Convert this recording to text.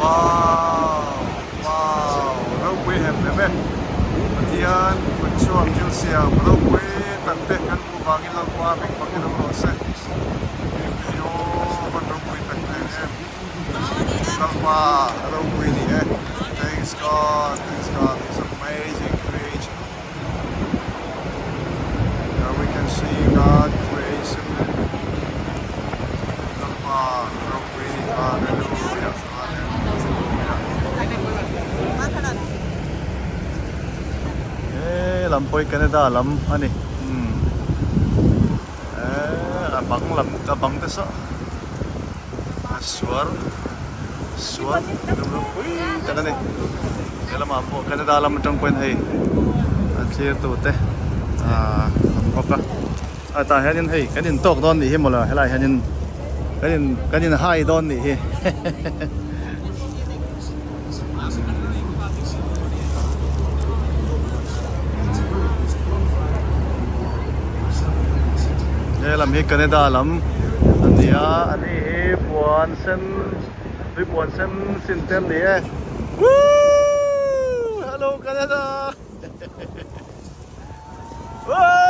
Wow! Wow! Ropui hem hem e. Pathian kut chhuak thil siam ropui tak te kan hmuh vangin Lalpa hming fak in awm rawh se. Aw van ropui tak em em. Lalpa ropui ni e. Thanks God, thanks God, it's amazing creation. Here we can see God creation. Lalpa ropui ni hallelujah hallelujah. He lam pawh hi Canada lam a ni umm eh a bang lam a bang te saw a suar suar ropui tak a ni he lamah pawh Canada lam atang pawhin hei a thlir tute ahh an bawk a a tah hianin hei kan intawk dawn nih hi mawle helaiah hianin kan in kan in hai dawn nih hi He lam hi Canada lam a ni a a ni hi puan sen tui puan sen sin te an ni e Woo! Hello Canada! Woo!